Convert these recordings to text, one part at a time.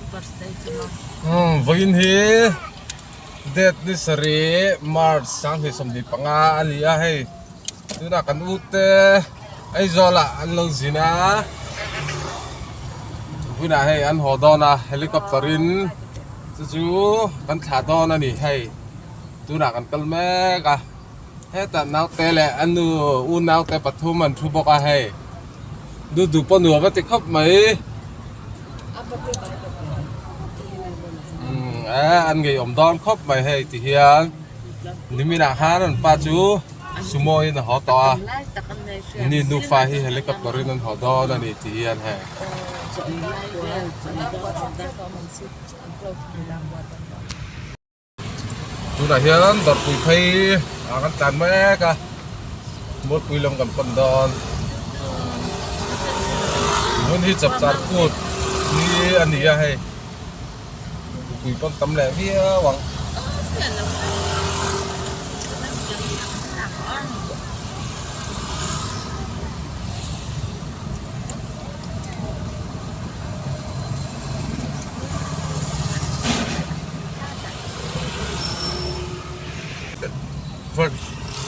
Umm vawiin hi date ni sarih March 2025 a ni a hei tunah kan u te Aizawl ah an lo zin a hunah hei an haw dawn a helicopter in chu chu kan thlah dawn a ni hei tunah kan kal mek a hetah naute leh a nu unaute pathum an thu bawk a hei du du pawh nuam a ti khawp mai umm an ngeiawm dawn khawp mai hei ti hian niminah khan an pa chu sumo in a haw tawh a ni nufa hi helicopter in an haw dawn a ni ti hian hei. Tunah hian dawrpui phei ah kan tlan mek a Mualpui lam kan pan dawn hmun hi chapchar kut hi a ni a hei mipui pawn tam leh viau ang.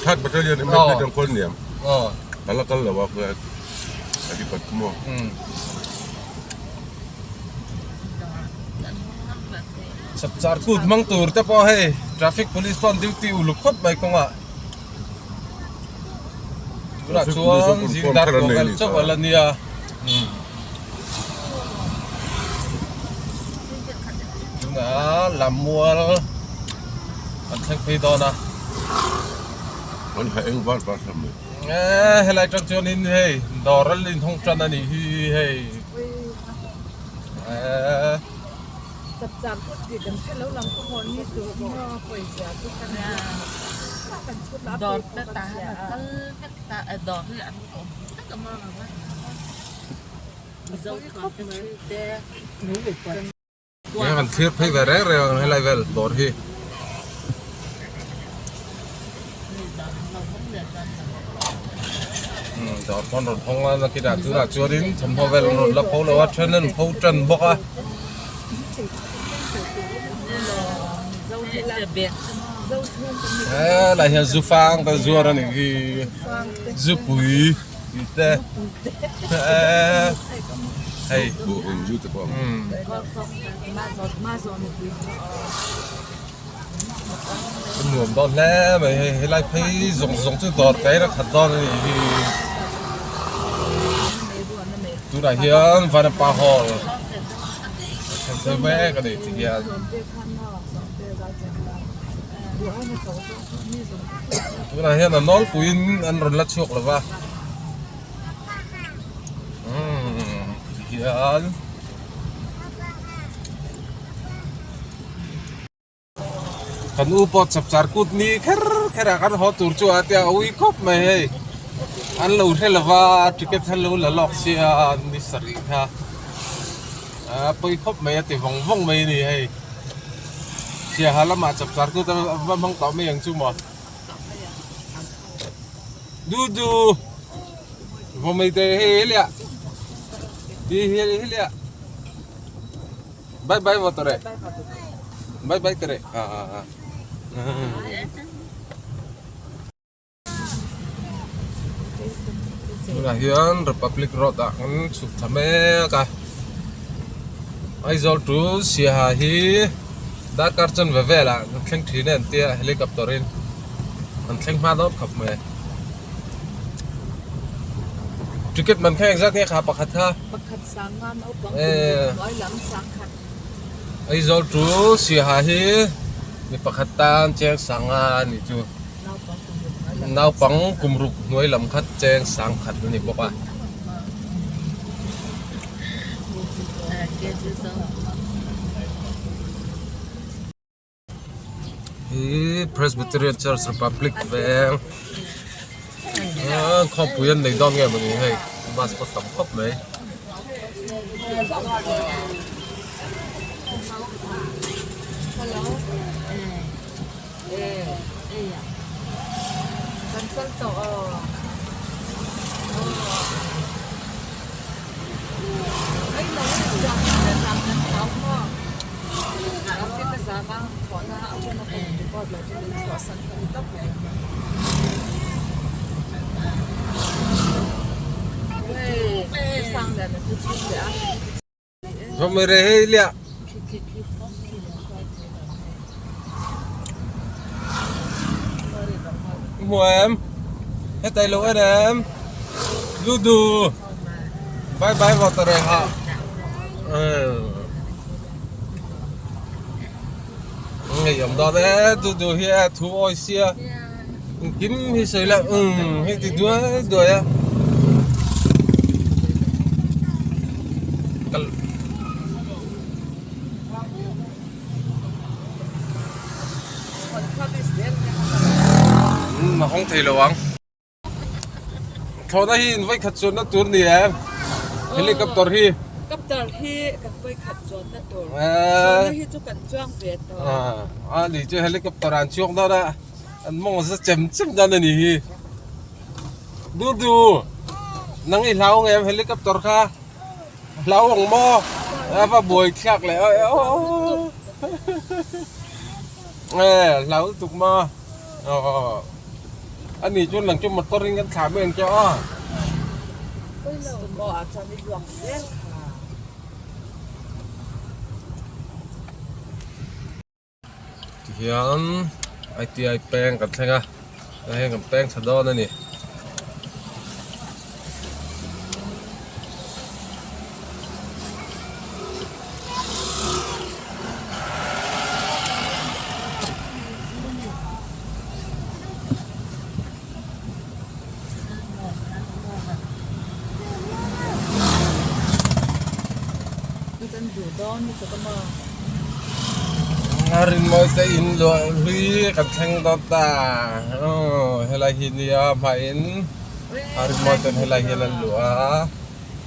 Third battalion MLA tang khawn niam ka la kal lo a a ti pat maw. Chapchar kut hmang tur te pawh hei traffic police pawh an duty uluk khawp mai kawngah tunah chuan zing dar pawh vel chauh a la nia. Tunah Lammual an thleng phei dawn a. An ha eng var var hlawm mai. Eee helai tang chuanin hei dawr a inhawng tan a nih hi hei. Eee. Nge kan thlir phei ve reng reng ang helai vel dawr hi. Dawr pawn rawn hawng a nakinah tunah chuanin thawmhnaw vel an rawn la pho lo a then an pho tan bawk a. Helai hian zu fang te zuar a nih hi zupui. Tih te hei a nuam dawn hle mai hei helai phei zawng zawng chu dawr te in a khat dawn a nih hi tunah hian vanapa hall a thleng phei mek a ni ti hian. Tunah hian a nawlpuiin an rawn la chhuak lo va umm tihian kan u pawh chapchar kut ni kher kher ah kan haw tur chu a tia a ui khawp mai hei an lo hre lo va ticket an lo la lawk sia ni sarih kha a pawi khawp mai a ti vawng vawng mai a ni hei. Siaha lamah chapchar kut a va hmang tawh mai ang chu maw? Du du vawm ei te hei hi liah hi hi hi liah bye bye vawt tawh bye bye tawh a a a. Tunah hian Republic Road ah an chhuk thla mek a Aizawl to Siaha hi darkar chanve velah an thleng thin a an tia helicopter in an thleng hma dawn khawp mai ticket man kha engzat nge kha pakhat kha Aizawl to Siaha hi mi pakhat tan cheng sanga a nih chu. Naupang kum ruk hnuai lam khat cheng sang khat a ni bawk a. Hi Presbyterian Church Republic veng khawpui an nei dawn nge mawni hei bus pawh tam khawp mai. Zawmere hei liah. Hmu em? Hetai lo en em? Ludu. Bye bye vào tờ hả? Ngei awm dawn e dudu hi e thu awi sia engkim hi sawi la umm hei ti duai duai a kal umm a hawng thei lo ang. Thlawhna hi in vawikhat chuanna tur ni em? Helicopter hi. Helicopter hi kan vawikhat chuanna tur. Thlawhna hi chu kan chuang ve tawh. A ni chu helicopter an chuang dawn a, an mawng za chem chem dawn a ni hi. Du du, nang i hlau ngem helicopter kha? Hlau ang maw? A va buai thlak leh aw. E hlau lutuk maw? Aw ani chuan lang chu motor in kan thlah mai ang che aw. Tihian I_T_I peng kan thleng a hei hian kan peng tha dawn a ni. Rinmawi te in luah hlui kan thleng dawn ta aw helai hi nia hmain a rinmawi ten helai hian an luah a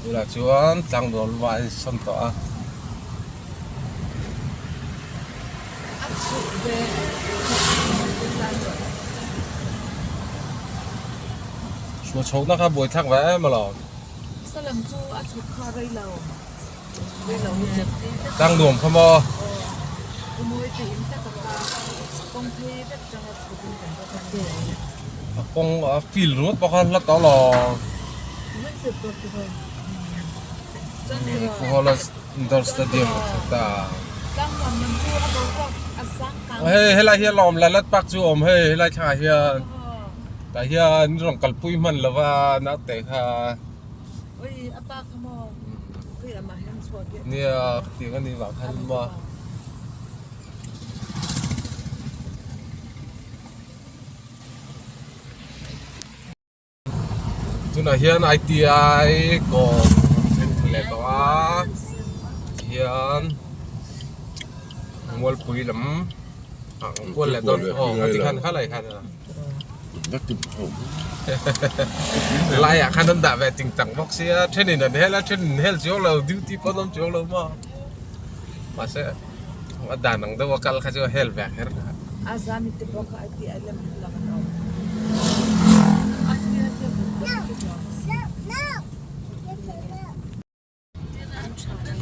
tunah chuan tlangnuam lamah an insawn tawh a. Chhuah chhohna kha buai thlak ve em alawm. Tlangnuam kha maw? A kawng a field ringawt pawh kha hla tawh alawm. Fuhawla Indoor Stadium a thleng ta. Hei helai hi a lawm Lalat Park chu a awm hei helai thlangah hian tah hian rawn kalpui hman lova naute kha. Nia khatiang a nih vang khan maw. Tunah hian I_T_I kawng then tha leh tawh a tihian Mualpui lam ah an kual leh dawn aw khati khan khalai khan a laiah khan an dah ve ting tang bawk sia thenin an hel a thenin hel chiang lo duty pawh an awm chiang lo maw mahse a dan ang deuh a kal kha chu a hel ve kher a.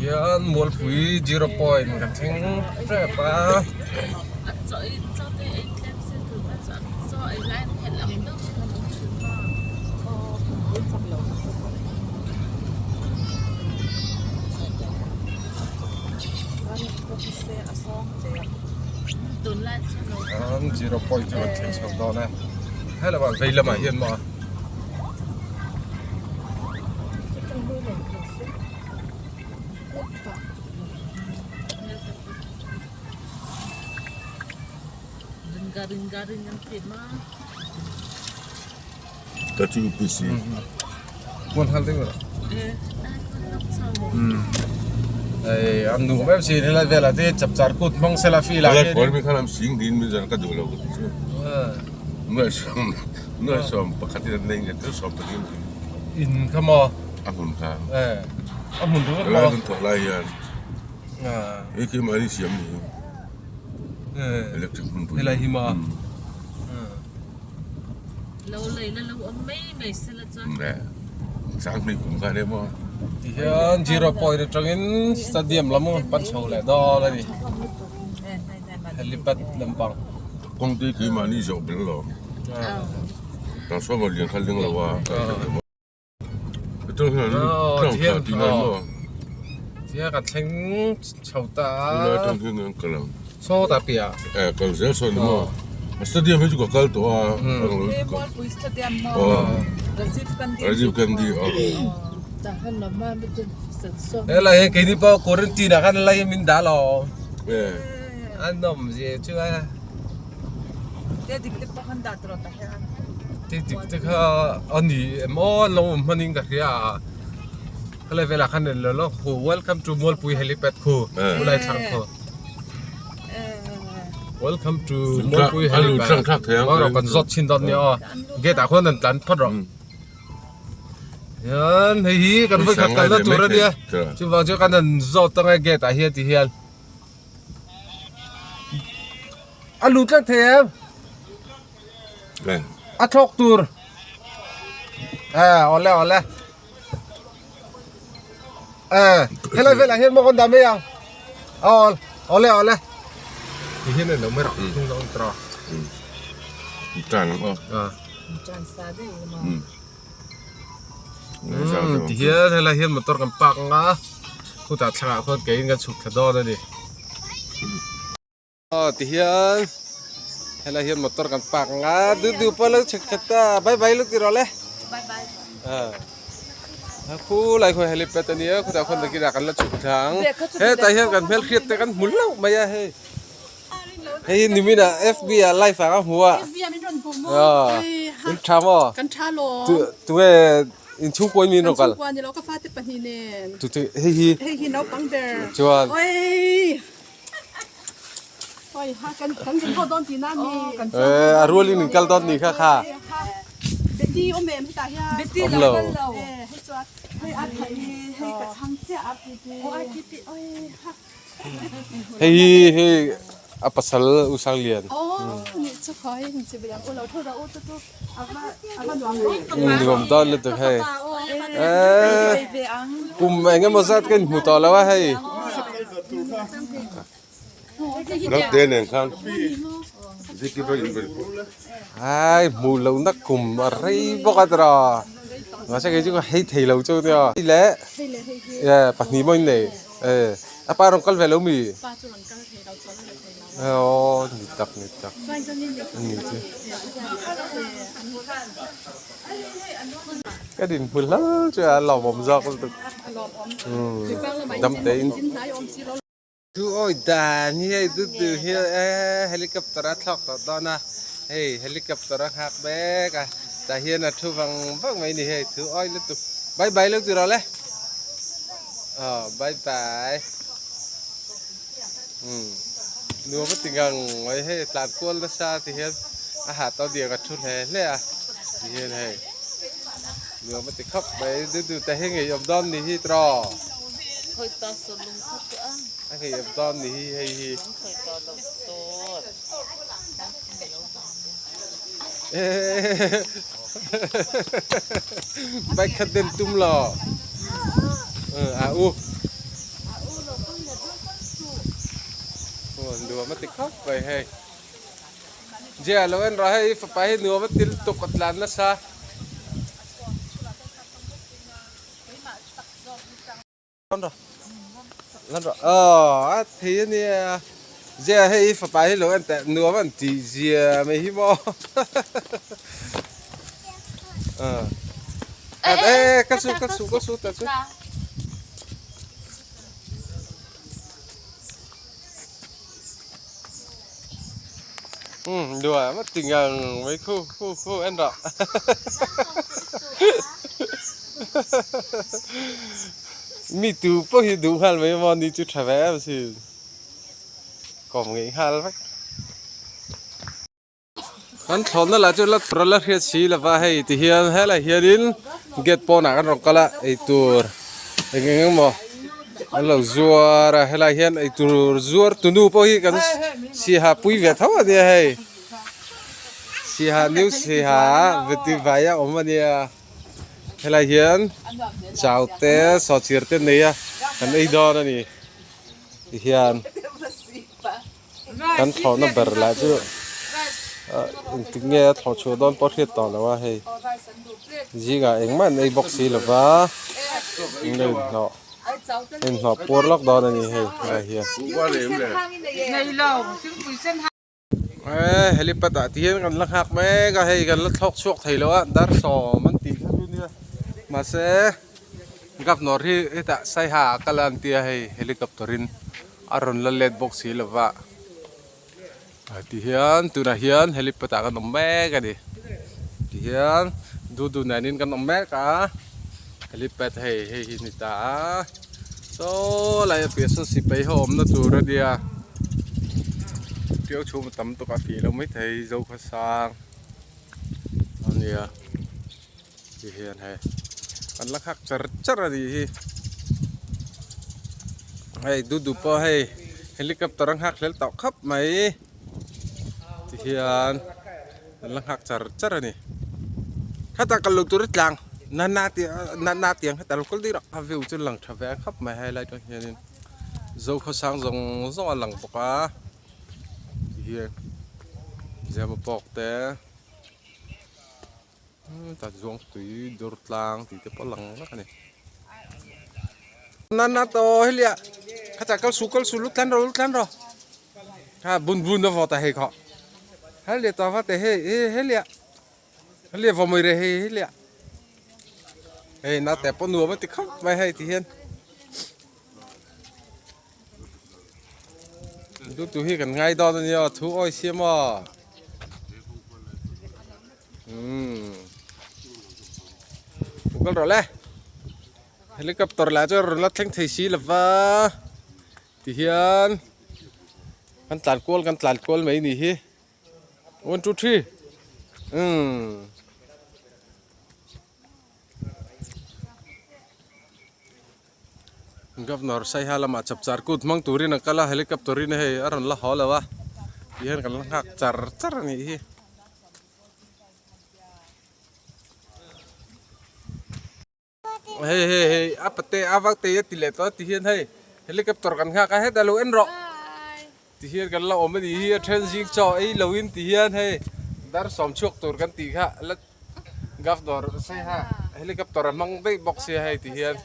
Hian Mualpui zero point kan thleng tep a. Zero point chu kan thleng chho dawn a he lamah vei lamah hian maw. Hei an nuam em sin helai velah te chapchar kut hmang sela field ah hian in kha maw a hmun ringawt maw helai hi maw. Tihian zero point atangin stadium lam pan chho leh dawn a ni. Helipad lampang. Kawng tui keimahni zawh bel lo. Transformer lian kha ling lo a. Atang hian tlang thla tih lai maw? Tia kan thleng chho ta a. Tunlai atang hian an kal ang. Saw ta piah. Eh kal zel sawn ni maw? A stadium hi chu ka kal tawh a. He Mualpui stadium maw? Rajiv Gandhi. Rajiv Gandhi aw. Helai hi keini pawh quarantine ah khan lai min dah lo. Eh. A nawm zia chu a. Te dik te pawh khan dah tawh ta hian. Te dik te kha a ni em aw an lo awm hman in ka hria a. Helai velah khan en lo lo khu welcome to Mualpui helipad khu khulai thlang khu. Welcome to Mualpui helipad. Kan zawt chin dawn nia aw. Gate ah khuan an tlan phawt rawh. Hian hei hi kan vawi khat kalna tur a nia chuvang chuan kan han zawt ang e gate ah hian ti hian a lut tlat thei em a thlawk tur awle awle helai velah hian maw kan dah mai ang aw awle awle ti hian a lo mai rawh hnung zawng tawh Tan ang aw. Ti hian helai hian motor kan park ang a khutah thlangah khuan keiin kan chhuk thla dawn a ni. Aw ti hian helai hian motor kan park ang a duh duh pawh lo chhuk thla ta bye bye lu ti rawh le. Bye bye. Khulai khawi helipad a nia khutah khuan nakinah kan la chhuk thla ang hetah hian kan hmelhriat te kan hmu hlauh mai a hei. Hei hi nimin ah FB ah live ah ka hmu a. FB ah min rawn hmu maw? In tha maw? Kan tha lawm. Tu tunge in chhungkua in min rawn kal? Kan chhungkua ni lo ka fate pahnih nen. Tu tu hei hi. Hei hi naupang ber. Chuan. Oi. Oi ha kan kan zin ho dawn tihna mi. Eh a rual in in kal dawn ni kha kha. Betty awm em hetah hian? Betty Awm lo lo. kal lo. Eh hei chuan Hei a thei hei ka chhang chiah a pi pi. Aw pi pi oi ha. Hei hi hei a pasal U Sanglian. Nuam dawn lutuk hei. Kum eng emaw zat ka inhmu tawh lo a hei. Naute nen khan ziki pawh in vel pawh. Hai hmuh loh na kum a rei bawk a tiraw. Mahse kei chu ka hei thei lo chu nia. Hei leh pahnih maw in nei. E a pa rawn kal ve lo mi? Pa chu rawn kal thei lo chuan a la thei lo. Aw ni tak ni tak. Ni chu. Ka din hmu hlal chu a lawmawm zawk lutuk. Dam te in. Thu awi dan hi hei du du hi e helicopter a thlawk tawh dawn a hei helicopter a nghak mek a tah hian a thu vang vang mai a ni hei thu awi lutuk bye bye lo ti rawh le. Aw bye bye umm nuam a ti ngang mai hei tlan kual nasa ti hian a ha tawh diang a thu hle hle a ti hian hei nuam a ti khawp mai duh duh te hi ngeiawm dawn ni hi tiraw a ngeiawm dawn ni hi hei hi Bike khat den tum lo. A u. Nuam a ti khawp mai hei. Jia lo en rawh hei fapa hi nuam a ti lutuk a tlan nasa. Aw a thei a nia zia hei fapa hi lo en teh nuam an tih zia mai hi maw e ka su ka su ka su ta chu nuam a ti ngang mai khu khu khu en rawh. Mi tu pawh hi duh nghal mai maw ni chu tha ve em sin kawm ngeih nghal vek. Kan thlawhna lah chu la tura la hriat si lova hei ti hian helai hianin gate pawnah kan rawn kal a eitur eng eng emaw an lo zuar a helai hian eitur zuar tunu pawh hi kan siaha pui ve tho a nia hei siaha new siaha vetivai a awm a nia. Helai hian chau te sawhchir te nei a kan ei dawn a ni ti hian. Kan thlawhna ber lah chu engtik nge a thlawh chhuah dawn pawh hriat tawh lo a hei zingah engmah an ei bawk si lo va an lo inhnawh inhnawh puar lawk dawn a ni hei helai hian. Helipad ah ti hian kan la nghak mek a hei kan la thlawk chhuak thei lo a dar sawm an tih kha chu nia mahse governor hi hetah saiha ah kal a an tia hei helicopter in a rawn la let bawk si lo va ti hian tunah hian helipad ah kan awm mek a ni ti hian duh duh nen in kan awm mek a helipad hei hei hi a ni ta a saw lai a piah saw sipai ho awmna tur a nia tiau chhum a tam tawk a fih loh maithei zokhawsang a nia. Ti hian hei an la nghak char char a nih hi hei du du pawh hei helicopter a nghak hlel tawh khawp mai ti hian an la nghak char char a ni khatah kal loh tur a tlang natna tih natna tiang khatah lo kal daih rawh a view chu a lang tha ve khawp mai helai atang hianin zokhawsang zawng zawng a lang bawk a ti hian zema pawk te. Tah zuang tui dur tlang tih te pawh a lang vek a ni. Nana to helia khacha kal su kal su lu tlan rawh lu tlan rawh ha bun bun a vawt a hei khawh helia to va te hei he helia helia vaw mai re hei helia hei naute pawh nuam a ti khawp mai hei ti hian. Du tu hi kan ngai dawn a nia thu awi siam aw umm kal rawh le helicopter lah chuan rawn la thleng thei si lova tihian kan tlan kual kan tlan kual mai ni hi one two three umm. Governor Saiha lamah chapchar kut hmang turin a kal a helicopter in hei a rawn la haw lo a ti hian kan la nghak char char a nih hi. Hei hei hei a pate a vak te a ti leh tawh a ti hian hei helicopter kan nghak a hetah lo en rawh ti hian kan la awm a nih hi a then zing chaw ei lo in ti hian hei dar sawm chhuak tur kan tih kha la Governor Saiha helicopter a hmang daih bawk sia hei ti hian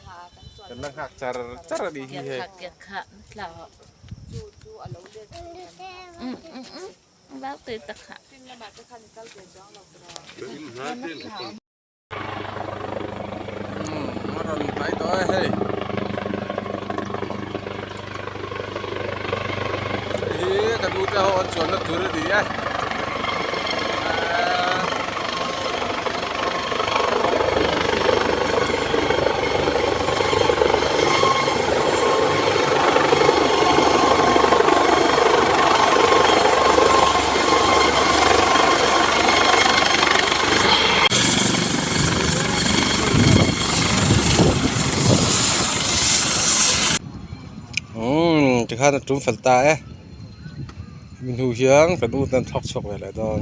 kan la nghak char char a nih hi hei. A rawn hnai tawh e hei. Hei hi kan ute ho an chuanna tur a ni e. Umm tikhan a tum fel ta e mi hnu hian kan u ten thlawk chhuak ve leh dawn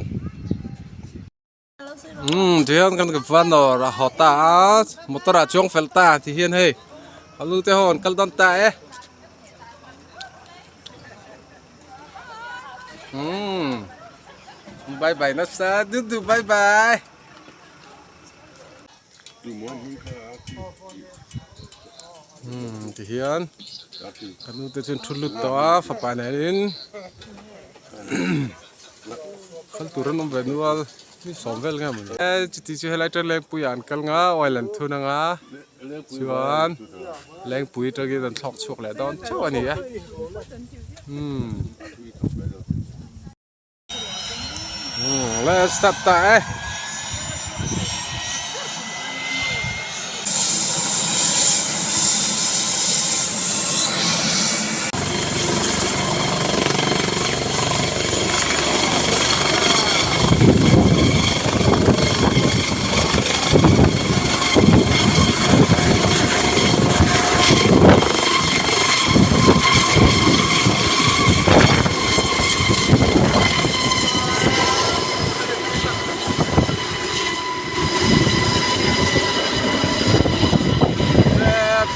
umm tihian kan governor a haw ta a motor ah chuang fel ta ti hian hei a lu te ho an kal dawn ta e umm bye bye nasa duh duh bye bye. Umm ti hian ka nu te chuan thu lut tawh a fapa nen in kal tur an awm ve nual mi sawm vel nge mawni e chuti chu helai atang lengpui ah an kal nga oil an thun anga chuan lengpui atangin an thlawk chhuak leh dawn chauh a ni e umm. Let's start ta e.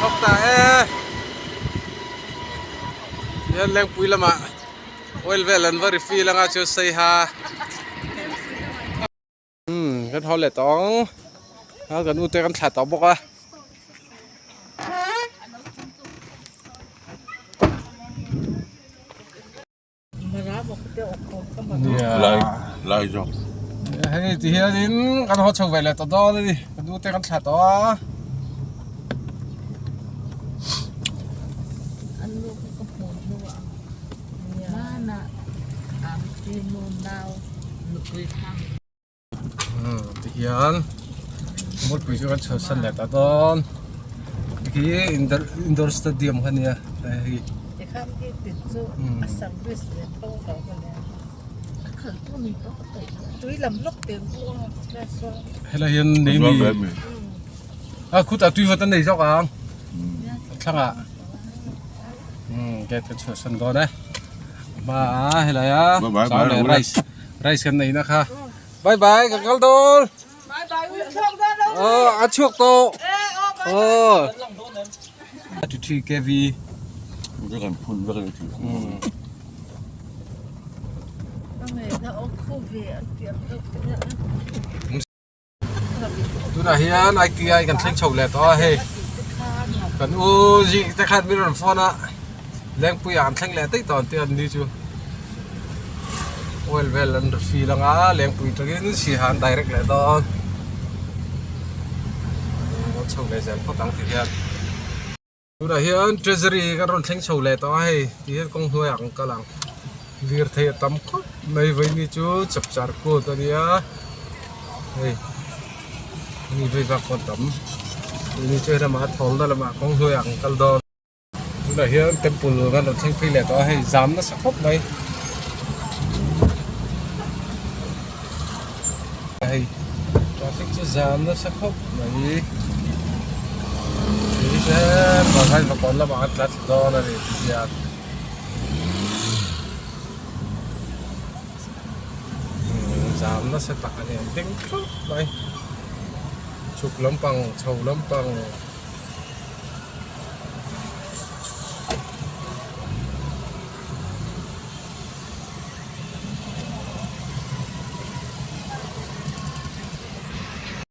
Thawk ta e hian lengpui lamah. Oil vel an va refill anga chu Saiha. Umm kan haw leh tawh ang a kan ute kan thlah tawh bawk a. Lai zawk. Hei ti hianin kan haw chho ve leh tawh dawn a ni kan ute kan thlah tawh a. Ti hian Mualpui chu kan chhuahsan leh ta dawn khi indoor stadium kha nia hei helai hian nei mi a khutah tui vawt an nei zawk ang a thlangah gate kan chhuahsan dawn e hmaah helai a chau leh rice Rice kan neihna kha. Bye bye kan kal dawn. Bye bye ui chhuak dawn lo. Aw a chhuak tawh. Aw. 33 kV. Ka kan phun vek ani thil. Tunah hian ITI kan thleng chho leh tawh a hei kan u zing te khan min rawn phone a Lengpui ah kan thleng leh daih tawh an tia an ni chu oil vel an refill anga Lengpui atangin Siaha an direct leh dawn an chho ve zel phawt ang ti hian. Tunah hian treasury kan rawn thleng chho leh tawh a hei ti hian kawng hnuaiah kan kal ang lirthei a tam khawp mai vawiini chu chapchar kut a nia hei mi vei vak pawh an tam vawiini chu helamah a thawl na lamah kawng hnuaiah kan kal dawn tunah hian temple kan rawn thleng phei leh tawh a hei zam nasa khawp mai hei traffic chu zam nasa khawp mai tui te Vaivai vakawn lamah an tla thla dawn a ni ti hian zam nasa tak a ni an ding thup mai chhuk lampang chho lampang.